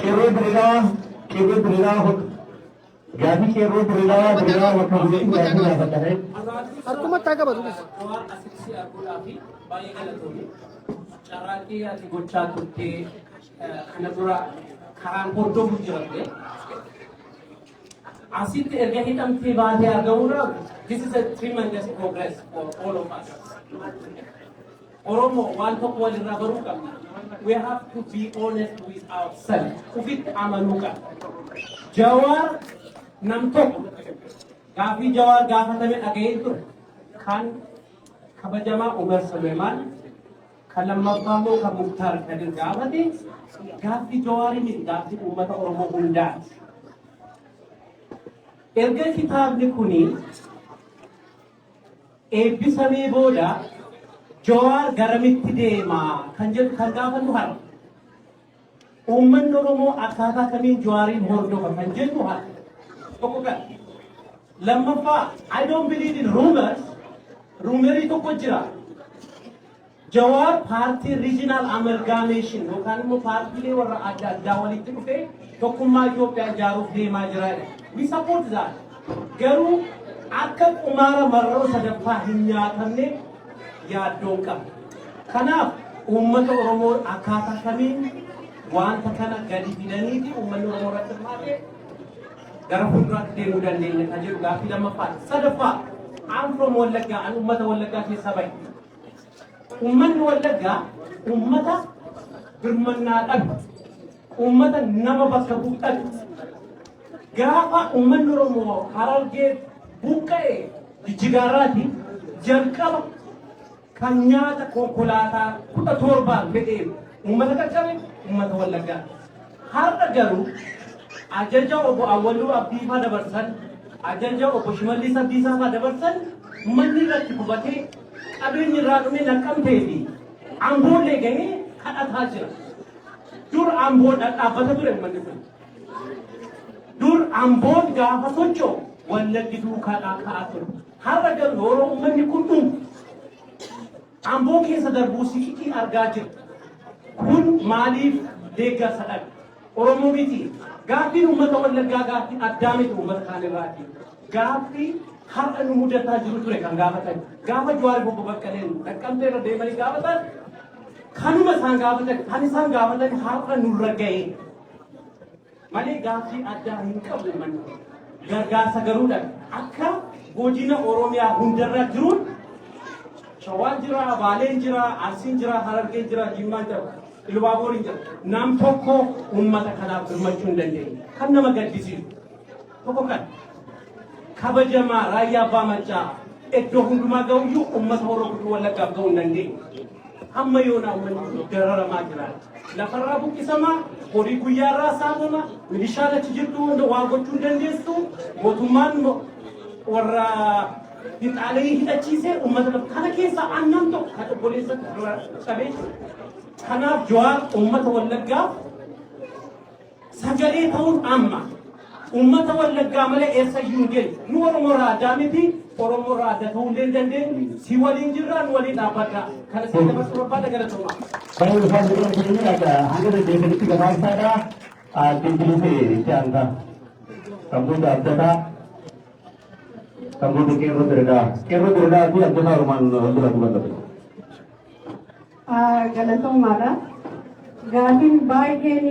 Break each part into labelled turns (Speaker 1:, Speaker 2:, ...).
Speaker 1: Qeerroo Dirriidhaa, Qeerroo Dirriidhaa, gaafii Qeerroo Dirriidhaa, Dirriidhaa bakka bu'ee gaafii gaafadha.
Speaker 2: Harkumatti haa qabatu.
Speaker 3: Waan asitti si arguudhaaf baay'ee galatoomi. Carraaqqii ati gochaa turte kana dura karaan hordofu jira ture. Asitti erga hidhamtee baatee argamuudhaaf, this is a tremendous progress for all of us. Oromoo waan tokko walirraa baruu qabna. We have to be honest with ourselves. Ufitti amanuu qabna. Jawaar nam tokko gaafii Jawaar gaafatame dhaga'ee ture. Kan kabajamaa Umar Suleemaan, kan lammaffaa immoo kan Muktaar Kadir gaafate, gaaffii Jawaarii miti, gaaffii uummata Oromoo hundaati. Erga kitaabni kuni eebbisamee booda Jawaar garamitti deema kan jedhu kan gaafannu har'a. Uummanni Oromoo akkaataa kamiin Jawaariin hordofa kan jedhu har'a. Tokko kan. Lammaffaa, I don't believe in rumors. Rumorii tokko jira. Jawaar paartii regional amalgamation yookaan immoo paartiilee warra adda addaa walitti dhufee tokkummaa Itoophiyaa ijaaruuf deemaa jira. We support that. Garuu akka qumaara marroo sadaffaa hin nyaatamne yaaddoon qaba. Kanaaf uummata Oromoo akkaataa kamiin wanta kana gadi fidanii fi uummanni Oromoo irratti hirmaatee gara fuulduraatti deemuu dandeenya kan jedhu gaaffii lammaffaati. Sadaffaa, I'm from Wallaggaa, an uummata Wallaggaa keessaa bahe. Uummanni Wallaggaa uummata birmannaa dhabe, uummata nama bakka bu'u dhabe. Gaafa uummanni Oromoo Harargee buqqa'e Jijjigaarraati jalqaba kan nyaata konkolaataa 17n fedhee uummata qaqqabe uummata Wallaggaa. Har'a garuu ajaja obbo Awwaluu Abdiifaa dabarsan, ajaja obbo Shimallis Abdiisaa faa dabarsan, manni irratti gubatee, qabeenyi irraa dhume Naqqamtee fi Amboollee gahee kadhataa jira. Dur Amboon dhaabbata ture manni kun. Dur Amboon gaafa socho'u Wallaggi duukaa ka'aa ture. Har'a garuu yeroo uummanni kun dhumu Amboo keessa darbuu siqiqii argaa jira. Kun maaliif deeggarsa dhabe? Oromoo miti. Gaaffiin uummata Wallaggaa gaaffii addaa miti uummata kaan irraati. Gaaffii har'a nu mudataa jiru ture kan gaafatan. Gaafa Jawaar, obbo Baqqaleen Naqqamtee irra deemanii gaafatan, kanuma isaan gaafatan, kan isaan gaafatan har'a nurra ga'e. Malee gaaffii addaa hin qabu uummanni. Gargaarsa garuu dhabe. Akka godina Oromiyaa hundarra jiruun Shawaan jira, Baaleen jira, Arsiin jira, Harargeen jira, Jimmaan jira, Ilubaabooriin jira. Nam tokko uummata kanaaf birmachuu hin dandeenye. Kan nama gaddisiisu. Tokko kan kabajamaa Raayyaa Abbaa Maccaa iddoo hundumaa ga'uyyuu uummata Horoo Guduruu Wallaggaaf ga'uu hin dandeenye. Hamma yoonaa uummanni kun dararamaa jira. Lafarraa buqqisamaa, horii guyyaarraa saamama, milishaan achi jirtu hunda waa gochuu hin dandeessu, mootummaan warra finxaalee hidhachiisee uummata lafa kana keessaa aannan tokko kan obboleessa dura cabee jiru. Kanaaf Jawaar uummata Wallaggaaf sagalee ta'uun amma uummata Wallaggaa malee eessayyuu hin geenye. Nu Oromoo irraa addaa miti, Oromoo irraa adda ta'uu illee hin dandeenyu. Si waliin jirra, nu waliin dhaabbadha. Kana si dabarsuu barbaada, galatoomaa.
Speaker 1: Baay'ee ulfaatu jedhamu akka hanga dandeessanitti gabaabsaadha. Addee Bilisee itti aantaa. Kan booda Abdataa. Kan booda Qeerroo Dirdaa. Qeerroo Dirdaa fi Abdataa Oromaan wal dura duuba qabu.
Speaker 4: Galatoomaadha. Gaafiin baay'een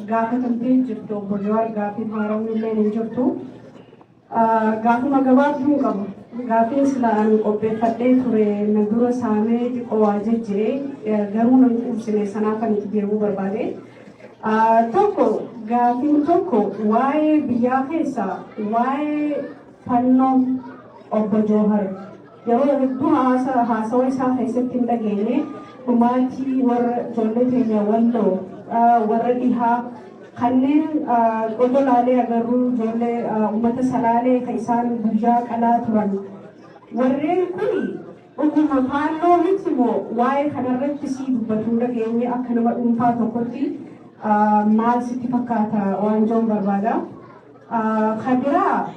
Speaker 4: gaafatamtee jirtu, obbo Jawaar, gaafiin haaromni illee hin jirtu. Gaafuma gabaabduu qabu. Gaafiin sila ani qopheeffadhee ture na dura saamee xiqqoo waa jejjee, garuu nan quubsine, sanaaf kan itti deemuu barbaade. Tokko, gaafiin tokko waa'ee biyyaa keessaa, waa'ee fannoo obbo Joohar yeroo hedduu haasawa isaa keessatti hin dhageenye, dhumaatii warra ijoollee teenya Walloo, warra dhihaa, kanneen odolaalee agarru, ijoollee uummata Salaalee kan isaan guyyaa qalaa turan, warreen kun dhuguma faannoo miti moo? Waa'ee kanarratti sii dubbatuu dhageenye, akka nama dhuunfaa tokkotti maal sitti fakkaata waan jiruun barbaada. Kan biraa,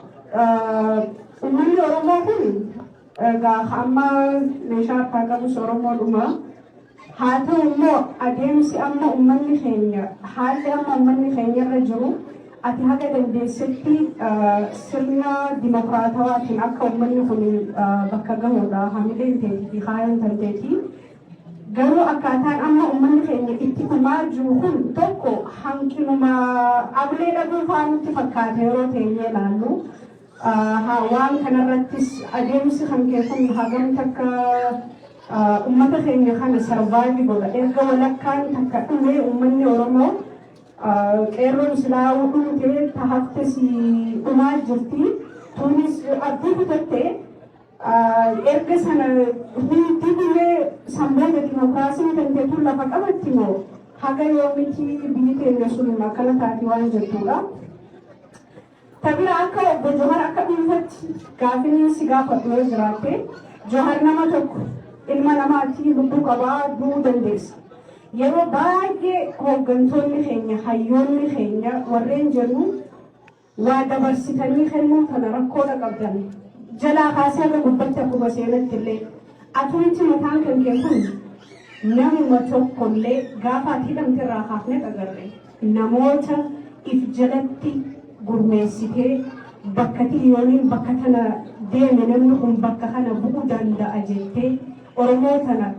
Speaker 4: uummanni Oromoo kun egaa amma meeshaa harkaa qabus Oromoodhuma. Haa ta'u immoo adeemsi amma uummanni keenya, haalli amma uummanni keenya irra jiru, ati haga dandeessetti sirna dimokiraatawaatiin akka uummanni kun bakka gahudha hamileen teetii fi kaayoon tanteetii. Garuu akkaataan amma uummanni keenya itti dhumaa jiru kun tokko hanqinuma ablee dhabuu fa'aa nutti fakkaata yeroo teenyee ilaallu. Waan kanarrattis adeemsi kan kee kun hagam takka uummata keenya kana survive godha? Erga walakkaan takka dhumee, uummanni Oromoo, qeerroon silaa dhumte tahaftes dhumaa jirti. Tunis abdii kutatte. Erga sana hundi dhumee sanboota dimokiraasiin kan ta'e lafa qabatti moo haga yoomiti biyyi keenya sun akkana taati waan jettudha. Tabira akka obbo Johar akka dhuunfatti gaaffiin si gaafadhu yoo jiraatte, Johar nama tokko, ilma namaati, lubbuu qabaa, du'uu dandeessa. Yeroo baay'ee hooggantoonni keenya, hayyoonni keenya warreen jennu, waa dabarsitanii kennuu kana rakkoodha qabdan. Jalaa kaasee haga gubbatti akkuma seenatti illee atumti mataan kan kee kun namuma tokkollee gaafa ati hidhamte irraa kaafnee agarre namoota if jalatti gurmeessitee bakka xiyyooniin bakka tana deeme, namni kun bakka kana bu'uu danda'a jettee Oromoo tana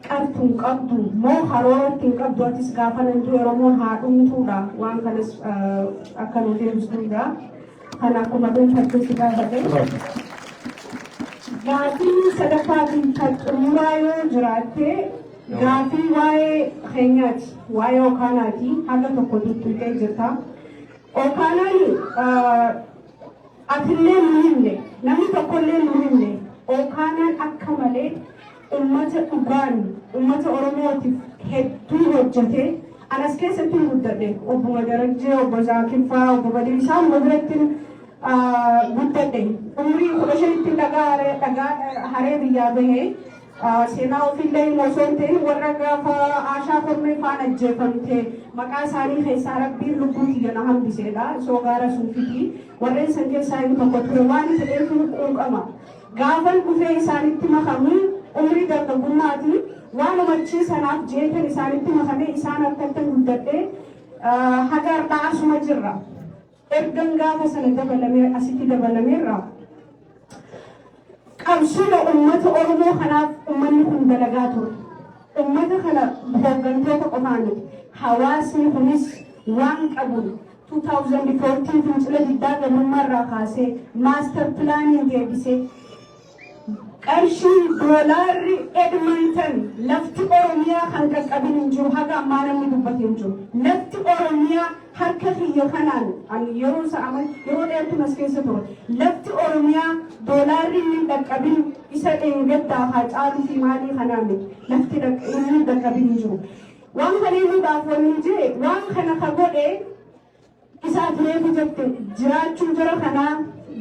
Speaker 4: qartu hin qabdu moo harooratti hin qabdu? Atis gaafa nan du'e Oromoon haa dhumtuudha. Waan kanas akka nu deebisnuudha. Kana akkuma dhuunfatti si gaafate. Gaafii sadaffaa fi kan xumuraa yoo jiraatte, gaafii waa'ee keenyaati, waa'ee Okaanaati, haga tokko tuttuqee jirta. Okaanaan atillee nu himne, namni tokkollee nu himne. Okaanaan akka malee ummata dhugaan ummata Oromootiif hedduu hojjete. Anas keessatti hin guddadhe. Obbo Madarajjee, obbo Zaakirfaa, obbo Badiisaa hunduma biratti guddadhe. Umrii 15tti dhagaa haree biyyaa bahee seenaa ofiillee himu osoo hin ta'in, warra gaafa Aashaa Kormee faana ajjeefamte maqaa isaanii keessaa Rabbiin lubbuu kiyya na hambiseedha. Soo gaara suufiti. Warreen san keessaa inni tokko ture waan ta'eef quuqama. Gaafan dhufee isaanitti makamu umrii dargaggummaati. Waan umachii sanaaf jeetan isaanitti makamee isaan harkattan guddadhee haga har'aa asuma jirra. Ergan gaafa sana dabalamee asitti dabalameerra. Qabsoo uummata Oromoo kanaaf uummanni kun dalagaa ture. Uummata kana hooggantoota qofaa miti. Hawaasni kunis waan qabuun 2014 fincila diddaa gabrummaa irraa kaasee master planiin deebisee qarshii doolaarri Edmonton lafti Oromiyaa kan qaqqabin hin jiru, haga ammaa namni dubbate hin jiru. Lafti Oromiyaa harka kiyya kanaan ani yeroo sa'aman yeroo dheertuun as keessa ture. Lafti Oromiyaa doolaarri inni hin dhaqqabin isa dheengaddaa haa caaluu fi maalii kanaan miti. Lafti inni hin dhaqqabin hin jiru. Waan kana himuudhaaf wanni jee, waan kana ka godhe isaa tureetu jette jiraachuu jara kanaa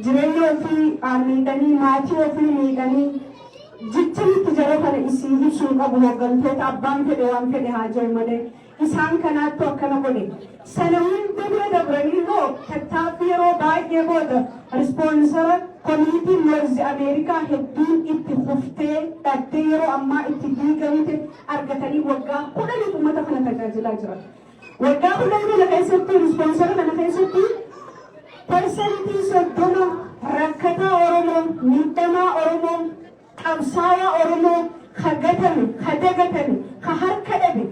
Speaker 4: jireenya ofii miidhanii, maatii ofii miidhanii jichanitti jara kana isii ibsuu qabu. Hooggantoota abbaan fedhe waan fedhe haa jiru malee isaan kanaattu akkana godhe. Sana hunda bira dabranii immoo tattaaffii yeroo baay'ee booda sponsor community North America hedduun itti kuftee dhabdee yeroo ammaa itti diigamte argatanii waggaa 10f uummata kana tajaajilaa jiran. Waggaa 10 kana keessatti, sponsor kana keessatti 30% rakkataa Oromoo, miidhamaa Oromoo, qabsaawaa Oromoo ka gatame, ka dagatame, ka harka dhabe,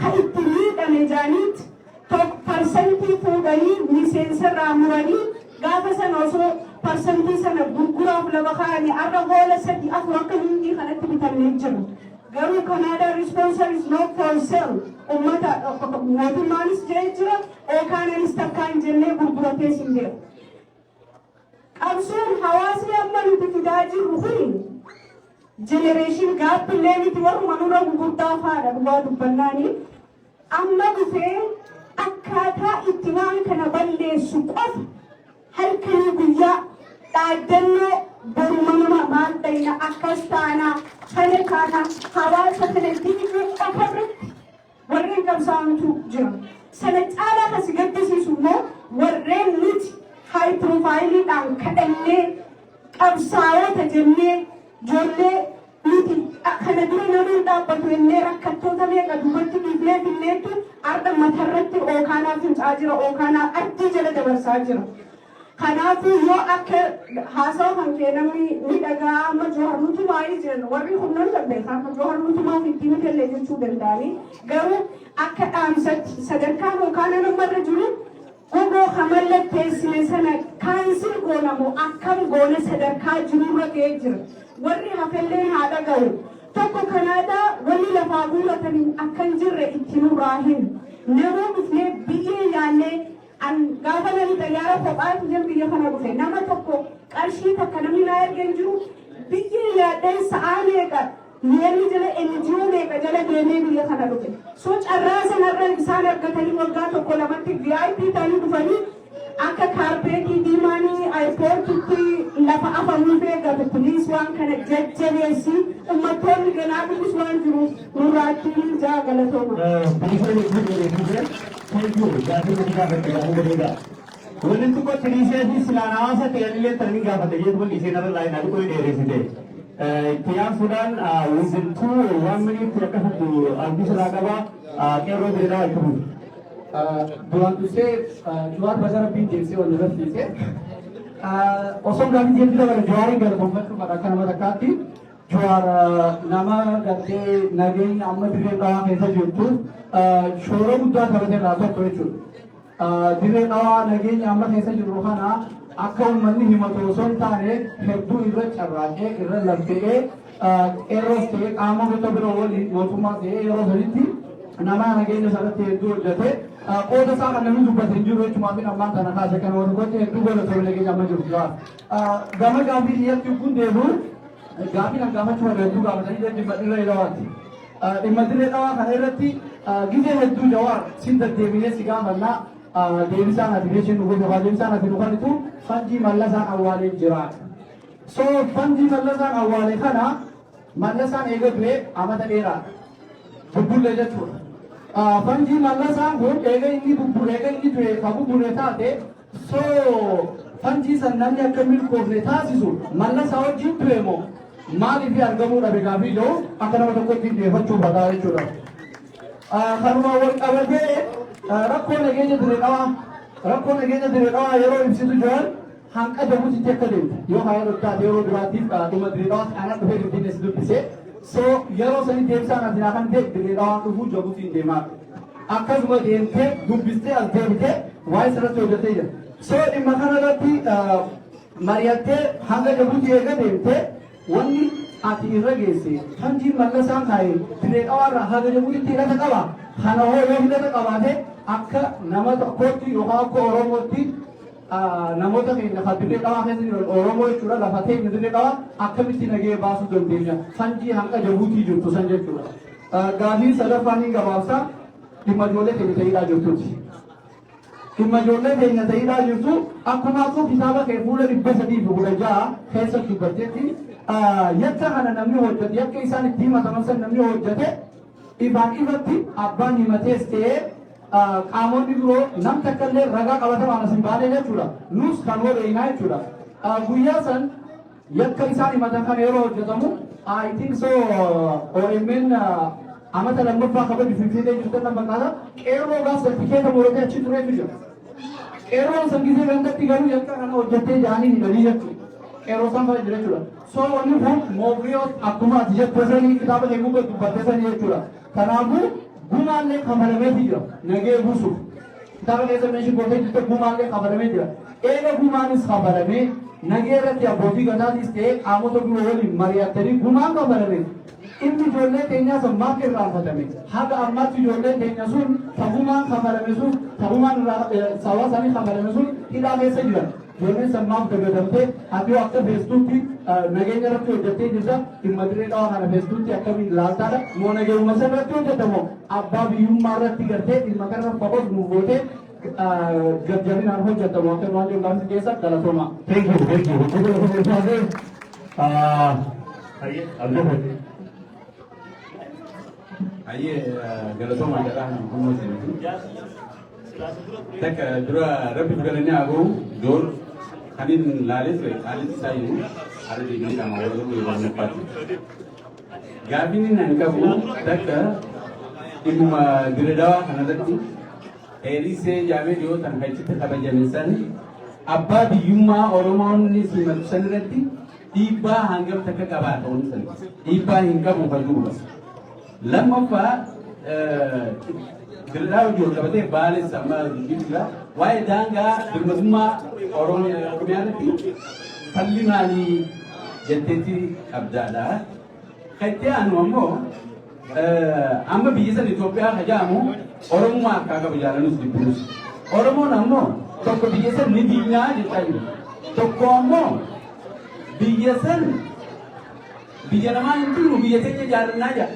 Speaker 4: ka itti miidhame jaaniit parsantii fuudhanii miseensarraa muranii gaafa sana osoo parsantii sana gurguraaf lafa kaa'anii har'a hoola sadi afur akka Hindii kanatti bitannee jiru. Garuu Canada sponsor is not for sale. Ummata mootummaanis jee jira, Okaananis takkaan jennee gurguratees hin beeku. Qabsoon hawaasni amma nuti fidaa jirru kuni generation gapillee miti, warruma nurra gurguddaa faadha dhugaa dubbannaani. Amma dhufee akkaataa itti waan kana balleessu qofa halkanii guyyaa dhaaddannoo boruma nama maal ta'ina, akkas taanaa, kana taanaa, hawaasa kana diiguu qofa irratti warreen qabsaa'antu jira. Sana caalaa kan si gaddisiisu immoo warreen nuti high profileiidhaan kadhannee qabsaa'ota jennee ijoollee nuti Kana dura namni hin dhaabbatu innee rakkattoota meeqa duubatti dhiifnee finneetu arda matarratti ookaanaa fincaa jira, ookaanaa ardii jala dabarsaa jira. Kanaafuu yoo akka haasawa kan kee namni ni dhagaa, amma Johaar nutumaayii jiran warri humna dandeessa, akka Johaar nutumaaf itti mitellee jechuu danda'anii, garuu akka dhaamsatti sadarkaan ookaanaa namarra jiru gogoo kamallatteessine sana cancel goonamoo akkam goone sadarkaa jirurra ga'ee jira. Warri hafelleen haa dhaga'u. Tokko Kanaadaa wanni lafaa guuratanii akka hin jirre itti nurraa himu. Namuu dhufnee biyyee yaallee an gaafa nani xayyaara kophaatti jan biyya kana dhufe, nama tokko qarshii takka namni naa erga hin jiru. Biyyee yaadheen sa'aa meeqa mi'eerri jala NGO meeqa jala deemee biyya kana dhufe. So carraa sanarra isaan argatanii waggaa tokko lamatti VIP ta'anii dhufanii akka carpetii diimaanii airportitti lafa afamuuf eegatu. Please, waan kana jajjabeessi, uummattoonni ganaa dhufus waan jiruuf nurraatti jaa galatooma.
Speaker 1: Thank you. Gaafii nuti gaafatte gaafii bareedaa. Wanni tokko tiriisee fi silaan hawaasa ta'anillee tanii gaafate jedhu kun isheen irra laayinaa xiqqoo dheeressite. Itti aansuudhaan within 2 or 1 minute akkasitti abdii sirraa qaba, qeerroo diriiraa itti fufu.
Speaker 5: Duraan dursee Jawaar baga Rabbiin deebisee wal agarsiise. Osoo gaafii deebii dabale Jawaariin galatoonfachuu qaba akka nama takkaatti. Jawaar nama gartee nageenya amma Dirree Dhawaa keessa jirtu shoora guddaa taphate irraa tokko jechuudha. Dirree Dhawaa nageenya amma keessa jirru kana akka uummanni himatu osoo hin taane hedduu irra carraaqee, irra lafte'ee, qeerroos ta'ee qaamota biroo waliin mootummaa ta'ee yeroo sanitti nama nageenya sanatti hedduu hojjete, qooda isaa kan namni dubbate hin jiru jechuudha. Fi ammaan kana kaase kan warri gocha hedduu galatoon nageenya amma jiru jira. Gama gaafii xiyyatti kun deemu, gaafii kan gaafachuu kan hedduu gaafatanii dhimma Dirree Dhawaati. Dhimma Dirree Dhawaa kana irratti gizee hedduu Jawaar sin deddeebinee si gaafannaa, deebisaan ati beeshin nu godhu, deebisaan ati nu kennitu fanjii Mallasaan awwaalee jira. So fanjii Mallasaan awwaale kana, Mallasaan eega du'ee amata dheeraa bubbullee jechuudha. Fanjii Mallasaan kun eega inni bubbule, eega inni du'e ka bubbule taate, so fanjii san namni akka milkoofne taasisu Mallasaa wajjin du'e moo maaliif argamuu dhabe gaafii jiru akka nama tokkotti dhiyeeffachuu barbaada jechuudha. Kanuma wal qabatee rakkoo nageenya Dirree Dhawaa, rakkoo nageenya Dirree Dhawaa yeroo ibsitu jiran hanqa Jabuutitti akka deemte yoo haa taate yeroo duraatiif dhuma Dirree Dhawaa aanaa dhufee Finfinnee si dubbise. So yeroo sanii deebisaan ati naa kan ta'e Dirree Dhawaan dhufuu Jabuutiin deemaa. Akkasuma deemtee dubbistee as deebitee waa'ee sirratti hojjetee jira. So dhimma kana irratti mari'attee hanga Jabuutii eega deemtee wanni ati irra geesse fanjiin Mallasaan kaa'e Dirree Dhawaarraa haga Jabuutitti hidhata qaba. Kana hoo yoo hidhata qabaate akka nama tokkootti yookaan akka Oromootti namoota keenya kan Dirree Dhawaa keessa jiran, Oromoo jechuudha, lafa teenya Dirree Dhawaa akkamitti nagee baasuu dandeenya fanjii hanga Jabuutii jirtu san jechuudha. Gaafii sadaffaan hin gabaabsaa, dhimma ijoollee keenya ta'idhaa jirtuuti. Dhimma ijoollee keenya ta'idhaa jirtu akkuma akkuma kitaaba kee fuula 316 keessatti dubbatteetti, yakka kana namni hojjete, yakka isaan itti himataman san namni hojjete ifaan ifatti abbaan himatees ta'ee qaamonni biroo nam takka illee ragaa qabatamaan as hin baane jechuudha. Nus kan wabeeynaa jechuudha. Guyyaa san yakka isaan himatan kana yeroo hojjetamu, I think so, OMN amata lammaffaa kabaju Finfinnee jirtan nan fakkaata. Qeerroo gaaf sartifikeeta muratee achi tureetu jira. Qeerroon san gisee gandatti garuu yakka kana hojjettee jaanii hidhanii jechuudha. Qeerroo san fara jira jechuudha. So wanni kun moogriyoot akkuma ati jette sanii kitaaba kee gubbaa dubbatte sanii jechuudha. Kanaafuu gumaallee kafalameeti jira nagee buusuuf. Kitaaba keessa meeshii gootee jirte, gumaallee kafalamee jira. Eega gumaanis kafalamee nagee irratti abbootii gadaatis ta'ee qaamota biroo waliin mari'attanii gumaan kafalame. Inni ijoollee keenyaa san maaf irraanfatame? Haga ammaatti ijoolleen keenya sun tagumaan kafalame sun, tagumaan sababa isaanii kafalame sun hidhaa keessa jiran. Ijoolleen san maaf dagatamte? Ati yoo akka feestuutti nageenya irratti hojjettee jirta, dhimma Dirree Dhawaa kana feestuutti akkamiin ilaaltaadha? Moo nageenyuma san irratti hojjetamoo abbaa biyyummaa irratti gartee dhimma kana focus nuuf gootee gabjabinaan hojjetamu akka waan jiru gaafsi keessa galatooma.
Speaker 1: Thank you, thank you. Abdul.
Speaker 6: Ayyee, galatooma jedhaa humna isiniiti. Takka dura Rabbiif galanii haa gahu. Joor kan hin laalee ture haalli isaa jiru haala deebiin dhama wal garuu yeroo lammaffaatti. Gaaffiin inni ani qabu takka dhimma Diredawaa kanarratti Eelisee jaamee dhiyoo tan achitti kabajame san abbaa biyyummaa Oromoonni simatu san irratti dhiibbaa hangam takka qabaata wanni san dhiibbaa hin qabu kan jiru. Lammaffaa, Diredawaa wajjin wal qabatee Baales amma dubbiin jira. Waa'ee daangaa birmadummaa Oromiyaa irratti falli maalii jetteetti qabdaadha. Kan itti aanu ammoo, amma biyya sana Itoophiyaa ka jedhamu Oromummaa harkaa qabu jaalanus jibbinus. Oromoon ammoo tokko biyya san ni diinaa jechaa jiru. Tokko ammoo biyya san biyya namaa hin diinu, biyya teenya jaallannaa jedha.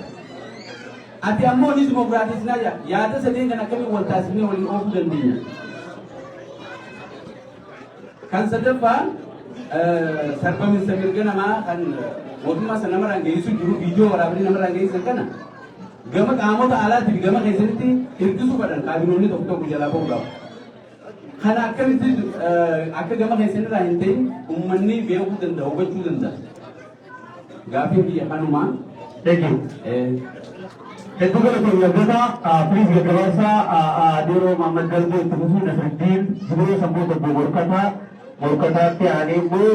Speaker 6: Ati ammoo ni dimokiraatisnaa jedha. Yaada sadeen kan akkamiin wal taasifnee waliin oofuu dandeenya? Kan sadaffaa, sarbaminsa mirga namaa kan mootummaa sana namarraan geessisu jiru, viidiyoo waraabanii namarraan geessisan kana gama qaamota alaatiif gama keessanitti hirkisuu fedhan kaabinoonni tokko tokko jalaa ba'uudhaaf. Kana akkamitti akka gama keessanirraa hin ta'in uummanni beekuu danda'a, hubachuu danda'a? Gaaffiin biyya kanumaa.
Speaker 1: Thank you. Hedduu galatoomii, Abdataa. Please gaggabaabsaa. Adeeroo Mahammad Galboo itti fufuu, Nasruddin Jibroo, Sanboota Obbo Morkataa, Morkataatti aanee immoo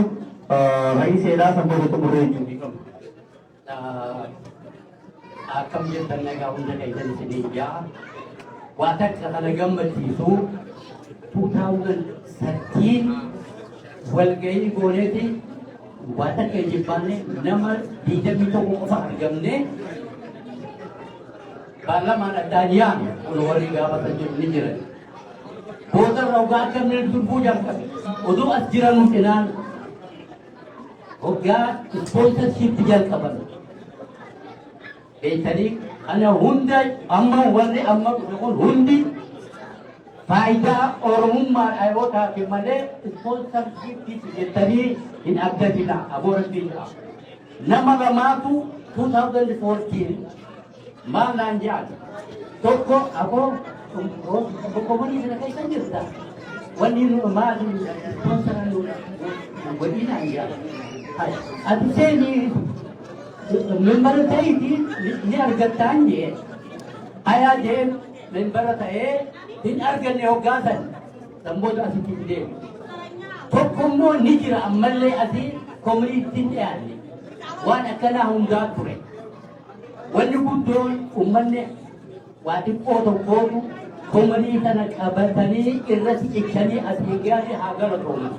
Speaker 1: Ra'iiseedhaa, Sanboota xumurree jechuudha.
Speaker 7: Akkam jirtan? Nagaa hunda keessan isiniin jaa. Waa takka kana gammachiisu, 2013 walgahii gooneeti waa takka hin jibbaanne, nama 21 qofa argamne. Paarlamaan addaan yaame kun warri gaafatan jiru ni jiran. Boodarra hoggaa akkamni durbuu jalqabe oduu as jiranu cinaan hoggaa sponsorship jalqaban beektanii, kana hunda amma warri amma dhufe kun hundi faayidaa Oromummaadha yoo taate malee sponsorship jettanii hin abdatina. Aboorattiin jedha. Nama lamaatu 2014 maal naan jedhan. Tokko, "Aboo, komanii kana keessa jirta, wanni nu maal sponsor nu godhii?" naan jedhan. "Ati seenii member ta'iiti, ni argattaan" jee. "Ayaa" jee, member ta'ee hin arganne hoggaasan. San booda asitti fidee. Tokko immoo ni jira, ammallee asii koominiitti hin dhiyaanne. Waan akkanaa hundaa ture. Wanni guddoon uummanni waa xiqqoo tokkootu koomanii kana qabatanii irratti cichanii asii gaanii haa galatooman.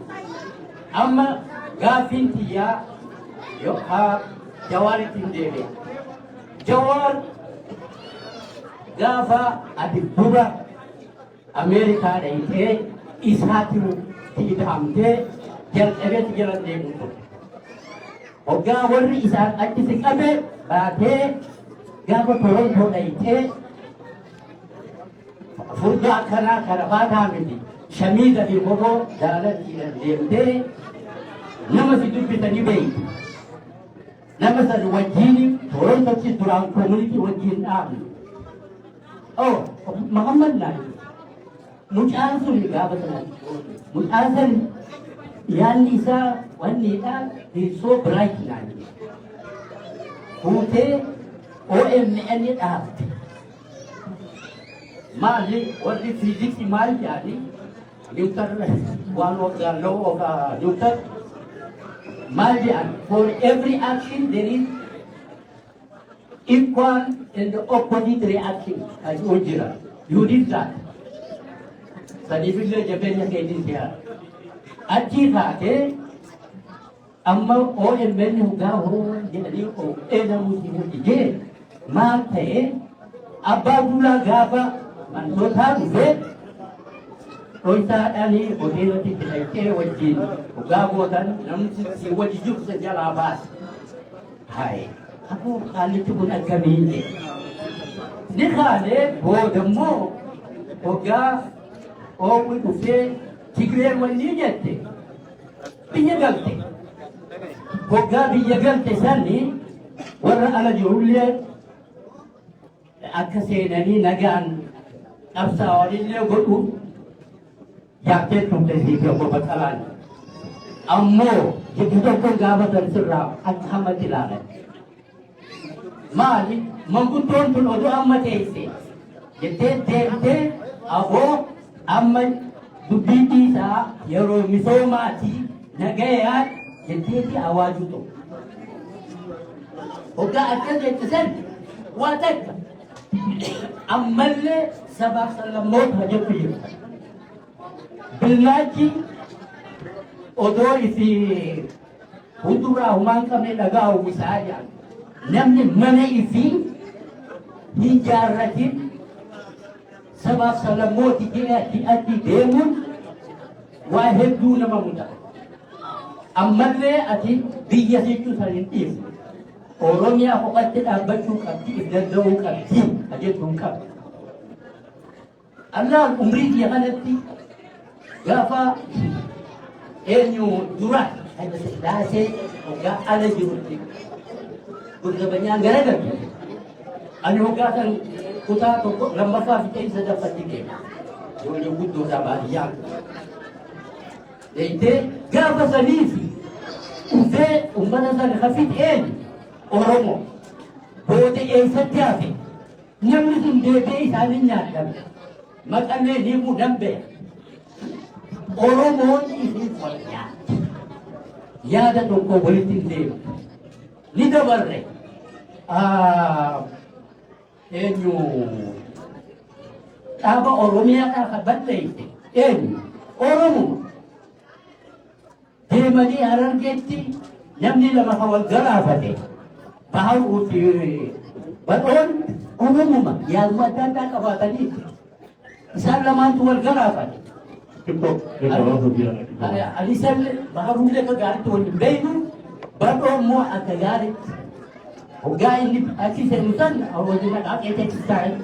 Speaker 7: Amma gaaffiin tiyyaa yoo haa Jawaaritti hin deebi'a. Jawaar, gaafa ati dura Ameerikaa dhayitee isaatti ida'amtee jalqabeetti jala deemu ture. Hoggaa warri isaan achi si qabe baatee gaafa Torontoo dhayitee furdaa akkanaa karabaataa miti, shamiiza fi kofoo jaalattiidhaan deemtee nama si dubbisanii beeytu. Nama san wajjin Torontootti duraan community wajjin dhaabne. Oh, Muhammad naan mucaan sun gaafa sana mucaan san yaadni isaa wanniidha, he is so bright naan fuutee OMN dhaabde. Maali warri fiiziksii maal jedhani, Newton, one of the law of Newton maal jedhan? For every action there is equal and opposite reaction kan jiru jira. You did that. Saniifillee jabeenya keetiin siyaasa. Achii kaatee amma OMN hoggaa hoo jedhanii eenamuuti hojii maal ta'e, Abbaa Duulaa gaafa mantootaa dhufee dhoysaadhaan hoteelatti itti dhaqxee wajjin hoggaa gootan namni si wajji jiru isa jalaa baase. Haye, aboo, qaallichi kun akkamiin jedhe. Ni kaanee booda immoo hoggaa oowwi dhufee Tigreen wanni jette biyya galte. Hoggaa biyya galte sani warra ala jirullee akka seenanii nagaan qabsaa'anillee godhu yaaddee turte siif obbo Baqqalaan. Ammoo jiddu tokkoon gaafatan sirraa akka hamatti ilaalan. Maali manguddoon tun oduu amma teesse jettee deemtee aboo amma dubbii dhiisaa yeroo misoomaati nagayaan jetteeti awaajuu tokko. Hoggaa akkas jette san waa takka ammallee sabaaf sablammoota jettu jira. Billaachi odoo ifi hunduraa humaan qabne dhagaa uwwisaa jedhan. Namni mana ifii hin jaarratin sabaaf sablammooti jedhee achi deemuun waa hedduu nama mudata. Ammallee ati biyya jechuu san hin dhiifne. Oromiyaa kophatti dhaabbachuu qabdi, if danda'uu qabdi, jettu hin qabdi. Allaan umrii kiyya kanatti gaafa eenyu dura Haile Sillaasee hoggaa ala jirutti gurgabanyaan garagalte. Ani hoggaa san kutaa tokko lammaffaa fixee sadaffatti deema. Ijoollee guddoodha baadiyyaa. Deemtee gaafa saniif dhufee uummata sana kan fixe eenyu? Oromoo. Booda eessatti hafe? Namni sun deebi'ee isaanii nyaatame. Maqalee himuu nan beeka. Oromoon isin wal nyaatti. Yaada tokko walitti hin deemu. Ni dabarre. Eenyu dhaaba Oromiyaadhaa kan balleesse eenyu? Oromuma. Deemanii Harargeetti namni lama kan wal galaafate Baharuu fi Badhoon Oromuma yaaduma adda addaa qabaatanii isaan lamaantu wal galaafate. Ani isallee Baharuullee akka gaariitti wal hin beeknu, Badhoo immoo akka gaariitti. Hoggaa inni achi seenu san hojii dhaqee textile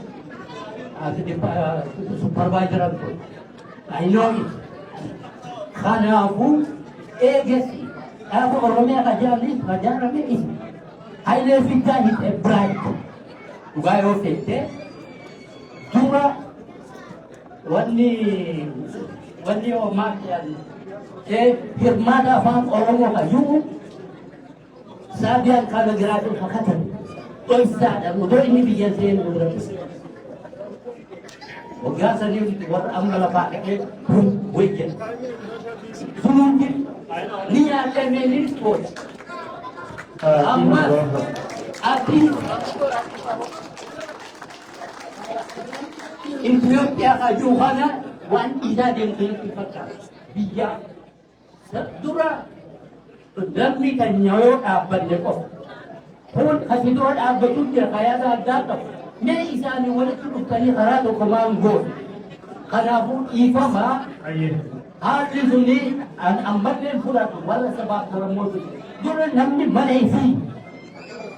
Speaker 7: supervisor ture. I know it. Kanaafuu eegasi dhaaba Oromiyaa ka jaarame ka jaarame isa. Hayilee Fidaa is a bright. Dhugaa yoo feete dura wanni maal jedhan hirmaata afaan Oromoo hayyuu Saabiyaan kaana giraatiin kakatan dhoysaadha odoo inni biyya seenu dura. Waggaa sanii warra amma lafaa ka'ee wayya. Sunuutti ni nyaadhamee ni booda. Amma ati Itoophiyaa kajuu kana waan isaa deemtu natti fakkaata. Biyya dura namni kan yoo dhaabbanne qofa. Kun kasi dura dhaabbachuu jira kayaata addaa qabu. Mee isaanii walitti dhuftanii karaa tokko maan goone. Kanaafuu dhiifama haalli suni ammallee fudhatu warra sabaaf sablammoota. Dura namni mana ifii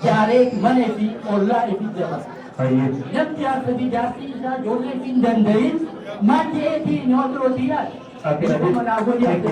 Speaker 7: jaaree mana ifii ollaa ifii dabarsa. Namni jaarsa fi jaartii isaa ijoollee ifii hin danda'in maal ta'eetii nama birootii yaada. Dhiifama naa godhi akka.